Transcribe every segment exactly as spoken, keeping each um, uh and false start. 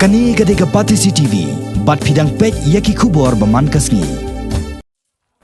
Kane ka dei ka Batesi T V, bad phi dang peit ïa ki khubor ba man ka sngi.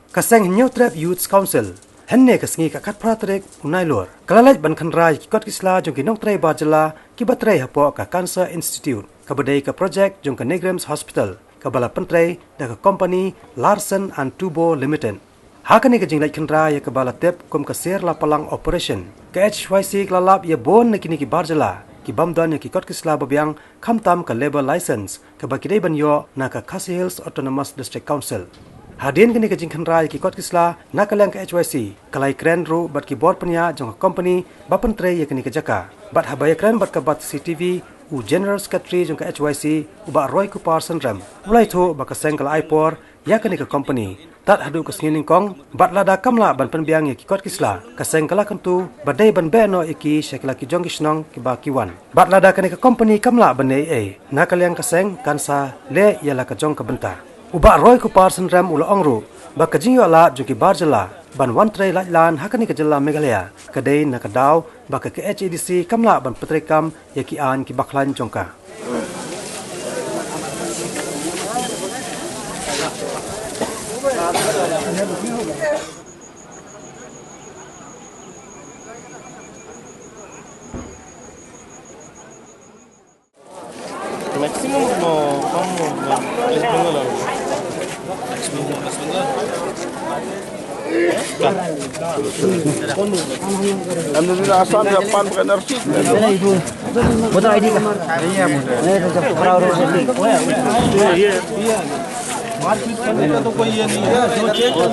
Ka seng Hynñiewtrep Youth Council, hynne ka sngi ka khatphra tarik u Nailur, ka la leit ban khynra ïa ki kot ki sla jong ki nongtrei bar jylla kiba trei hapoh ka Cancer Institute, kaba dei ka project jong ka NEIGRIHMS Hospital, kaba la pyntrei da ka company Larsen and Toubro Limited. Ha kane ka jingleit khynra ïa kaba la tip kum ka Sir Lapalang Operation, ka H Y C ka la lap ïa bun na kine ki bar jylla ki bym don ïa ki kot ki sla ba biang, khamtam ka labour license kaba ki dei ban ïoh na ka Khasi Hills Autonomous District Council. Hadien kane ka jingkhynra ïa ki kot ki sla, na ka liang ka H Y C ka la ïakren ruh bad ki bor pynïaid jong ka company ba pyntrei ïa kane ka jaka. Bad haba ïakren bad ka Batesi T V, u General Secretary jong ka H Y C, u Bah Roykupar Synrem, u la ïathuh ba ka seng ka la ai por ïa kane ka company tad haduh ka sngi nyngkong, bad lada kam lah ban pynbiang ïa ki kot ki sla, ka seng ka la kyntu ba dei ban beh noh ïa ki sha ki la ki jong ki shnong kiba ki wan. Bad lada kane ka company kam lah ban leh ei ei, na ka liang ka seng kan sa leh ïa la ka jong ka bynta. U Bah Roykupar Synrem u la ong ruh ba ka jingïoh lad jong ki bar jylla ban wan trei lait lan ha kane ka jylla Meghalaya ka dei na ka daw ba ka K H A D C kam lah ban pyntreikam ïa ki aiñ kiba khlaiñ jong ka. Maximum, uh, from, uh, West Bengal. Alhamdulillah, Assam, Japan, bukan N R C. Voter I D ka? Iya, iya. मारपीट करने का तो कोई ये नहीं है। जो चीज नहीं,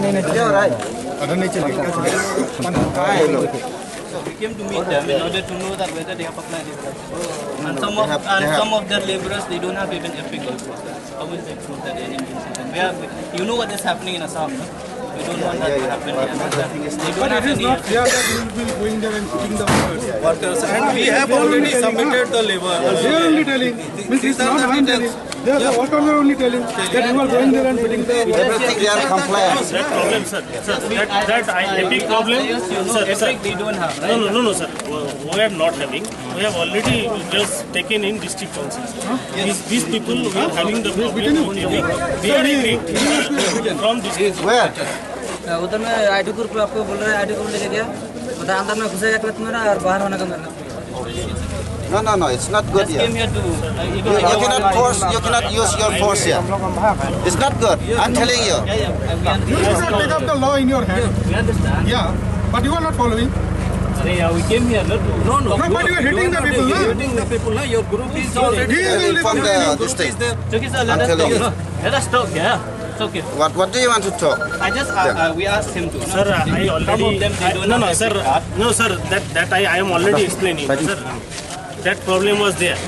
नहीं, नहीं। अगर नहीं चलेगा, क्या चलेगा? कहाँ है लोग? So we came to meet them in order to know that whether they have applied it. And some of, and some of their laborers, they don't have even EPIC also. How will they prove that they are Indian citizens? We are, you know what is happening in Assam, no? We don't want that to happen here. They don't have any EPIC. But it is not fair that we will be going there and picking the workers. Workers, and we have already submitted the labor. They are only telling, means it's not I'm telling. They are, the workers are only telling that you are going there and picking the. Everything they are compliant. That problem, sir. Sir, that, that I, EPIC problem, sir, sir. EPIC we don't have, right? No, no, no, no, sir. We are not having. We have already just taken in district council. These, these people, we are having the problem on EPIC. We are in need from district. Where? उधर में आईडी ग्रुप आपको बोल रहे हैं, आईडी ग्रुप लेके गया, उधर अंदर में घुसेगा गलत मेरा और बाहर होने का मेरा. No, no, no, it's not good here. Just came here to, uh, you You, don't you have cannot force, you cannot use your force here. It's not good. I'm telling you. Yeah, yeah, we understand. You should not take up the law in your hand. We understand. Yeah, but you are not following. अरे यार, we came here, no, to. No, no. No, but you are hitting the people, na? You're hitting the people, na? Your group is already. He is only from the district. It's okay, sir, let us talk. Let us talk, yeah. It's okay. What, what do you want to talk? I just, uh, uh, we asked him to, no? Sir, I already. Some of them, they don't have. No, no, sir. No, sir. That, that I, I am already explaining, sir. That problem was there.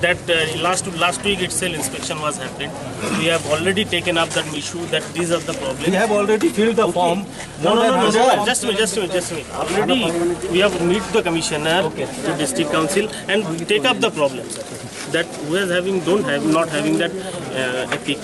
That, uh, last, last week itself inspection was happened. We have already taken up that issue that these are the problems. We have already filled the form. No, no, no, no, no, sir. Just a minute, just a minute, just a minute. Already we have meet the commissioner, okay, to district council and take up the problem, sir. That who is having, don't have, not having that, uh, EPIC.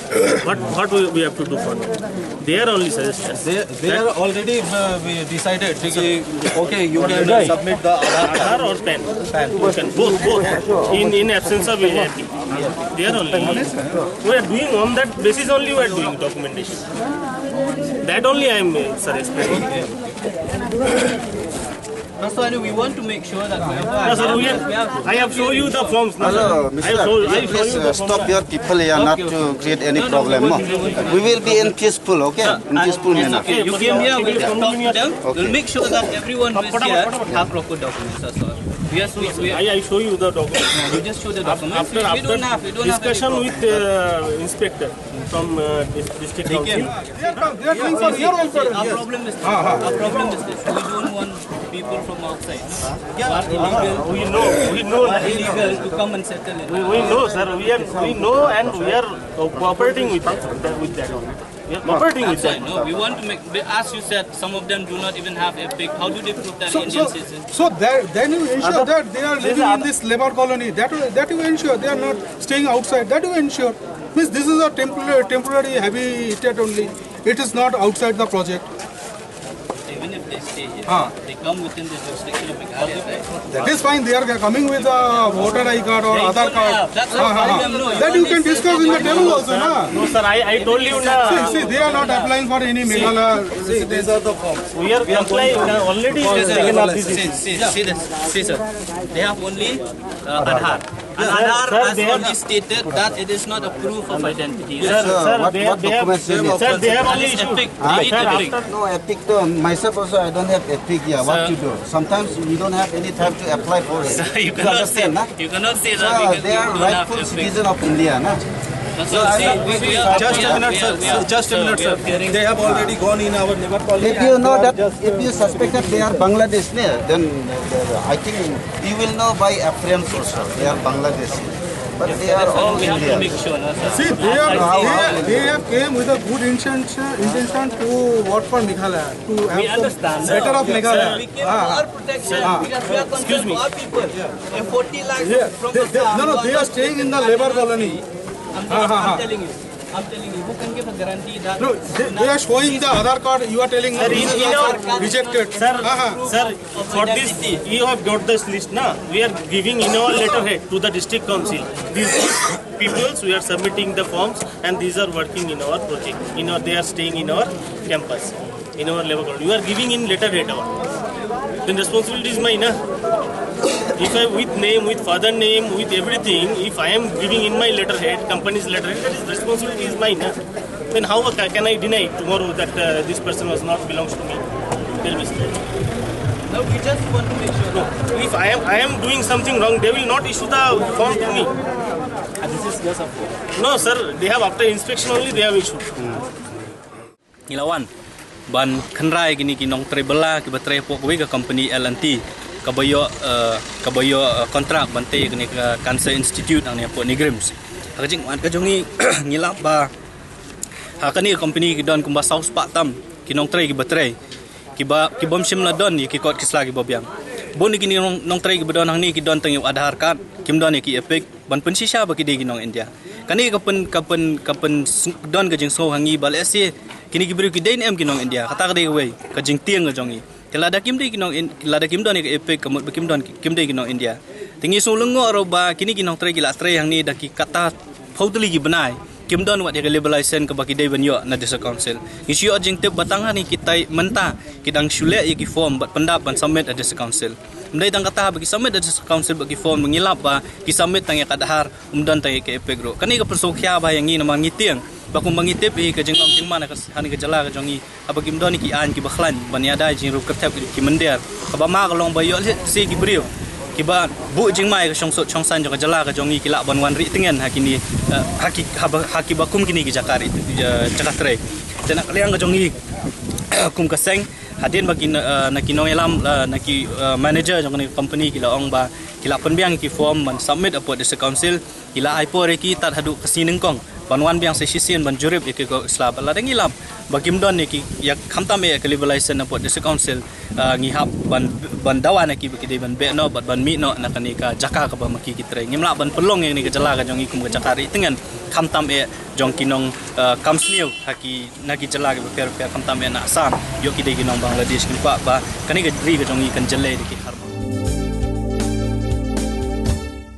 What, what we, we have to do for them? They are only suggestions. They, they are already, uh, we decided. Okay, you can, uh, submit the Aadhaar. Aadhaar or PAN? PAN. You can both, both. In, in absence of EPIC. They are only. We are doing on that basis only we are doing documentation. That only I am, uh, sir, explaining. No, so anyway, we want to make sure that wherever. No, sir, we have, I have shown you the forms, no, sir? Hello, I have shown, I have shown you the forms. Please, uh, stop your people here, not to create any problem, no? We will be in peaceful, okay? In peaceful manner. Okay, you came here, we'll talk to them. We'll make sure that everyone who is here have proper documents, that's all. We are, we, we are. I, I show you the documents. You just show the documents. After, we don't have, we don't have any problem. After discussion with, uh, inspector from, uh, dis-, district council. They are, they are doing for your welfare. Our problem is this. Our problem is this. We don't want people from outside, no? Who are illegal, we know, we know. Who are illegal to come and settle in. We, we know, sir. We are, we know, and we are, uh, cooperating with that, with that. We are cooperating with that. That's why, no, we want to make, as you said, some of them do not even have EPIC. How do they prove that Indian citizens? So, so, so there, then you ensure that they are living in this labour colony. That, that you ensure they are not staying outside. That you ensure. Means this is a temporary, temporary habitat only. It is not outside the project. Even if they Huh. They come within the jurisdiction of Meghalaya, right? That is fine. They are coming with a voter I D card or Aadhaar card. That's not problem, no. That you can discuss in the table also, na? No, sir, I, I told you, na. See, see, they are not applying for any Meghalaya. See, these are the forms. We are complying, na, already. See, sir, see, see, see, this, see, sir. They have only uh, Aadhaar. And Aadhaar has only stated that it is not a proof of identity. Sir, sir, what, they, what they have, documents you need? Sir, they have only issued. Epic. Huh? They need Epic. No, Epic too. Myself also, I don't have Epic here. What to do? Sometimes we don't have any time to apply for it. Sir, you cannot say, you cannot say that because they are rightful citizen of India, na? So, see, we, we are, just a minute, sir. Just a minute, sir. They have already gone in our neighbor colony. If you know that, if you suspect that they are Bangladesh, na, then uh, I think you will know by appearance also. They are Bangladesh, but they are all Indians. See, they are, they, they have came with a good intention, intention to vote for Meghalaya, to have some better of Meghalaya. We came for our protection because we are concerned for our people. A forty lakhs from Assam. No, no, they are staying in the labor colony. I'm, I'm telling you. I'm telling you, who can give a guarantee that? No, they, they are showing the Aadhaar card. You are telling me this is also rejected. Sir, sir, for this, you have got this list, na? We are giving in our letterhead to the district council. These peoples, we are submitting the forms, and these are working in our project. In our, they are staying in our campus, in our labor colony. We are giving in letterhead our. Then responsibility is mine, na? If I, with name, with father name, with everything, if I am giving in my letterhead, company's letterhead, that is responsibility is mine, na? Then how ca-, can I deny tomorrow that uh, this person was not belongs to me? Tell me straight. No, we just want to make sure. No, if I am, I am doing something wrong, they will not issue the form to me. And this is just a form. No, sir. They have, after inspection only they have issued. Ngi la wan ban kynrai kine ki nongtrei bylla kiba trei hapoh kawei ka company L and T kaba ïoh, eh, kaba ïoh, eh, kontrak ban tei kane ka cancer institute hangne hapoh NEIGRIHMS. Ha ka jingwan ka jong ngi, ngi lap ba ha kane ka company ki don kumba saw spah tam ki nongtrei kiba trei, kiba, kibym shym la don ïa ki kot ki sla kiba biang. Bun ïa kine nong, nongtrei kiba don hangne ki don tang ïa u Aadhaar card, kim don ïa ki Epic, ban pynshisha ba ki dei ki nong India. Kane ka pyn, ka pyn, ka pyn s-, don ka jingsngew ha ngi ba lehse kine ki briew ki dei ne em ki nong India. Kata ka dei kawei ka jingtieng ka jong ngi. Te lada kim dei ki nong In-, lada kim don ïa ka Epic, ka mut ba kim don, kim dei ki nong India. Te ngi sngew lyngngoh ruh ba kine ki nongtrei ki la trei hangne da ki kata phew tylli ki bnai, kim don wat ïa ka labour license kaba ki dei ban ïoh na District Council. Ngi shu ïoh jingtip ba tang hangne kitai mynta ki dang shu leh ïa ki form bad pyndap ban submit ha District Council. Ym dei tang kata ba ki submit ha District Council bad ki form, ngi lap ba ki submit tang ïa ka Aadhaar, ym don tang ïa ka Epic ruh. Kane ka pynsngewkhia bha ïa ngi namar ngi tieng ba kumba ngi tip ïa ka jinglong jingman ha ka, ha kane ka jylla ka jong ngi, haba kim don ïa ki aiñ kiba khlaiñ ban ïada ïa jingriewkyrthep ki mynder. Kaba ma ka long ba ïoh lehse ki briew kiba buh jingma ïa ka shongsuk shongsaiñ jong ka jylla ka jong ngi ki lah ban wan rieh tngen ha kine, eh, ha ki, haba, ha kiba kum kine ki jaka rieh, eh, jaka trei. Te na ka liang ka jong ngi kum ka seng, hadien ba ki, eh, na ki nongïalam, eh, na ki, eh, manager jong kane ka company ki la ong ba ki la pynbiang ïa ki form ban submit hapoh District Council, ki la ai por ïa ki tad haduh ka sngi nyngkong ban wan biang sa shisien ban jurip ïa ki kot ki sla. Bad lada ngi lap ba kim don ïa ki, ïa khamtam eh ka labour license hapoh District Council, ah, ngi hap ban, ban dawa na ki ba ki dei ban beh noh bad ban mih noh na kane ka jaka kaba ma ki ki trei. Ngim lah ban pynlong ïa kane ka jylla ka jong ngi kum ka jaka rieh tngen khamtam eh jong ki nong, ah, kam sniew ha ki, na ki jylla kiba pher pher, khamtam eh na Assam ïoh ki dei ki nong Bangladesh. Ngim kwah ba kane ka ri ka jong ngi kan jyllei da ki khar.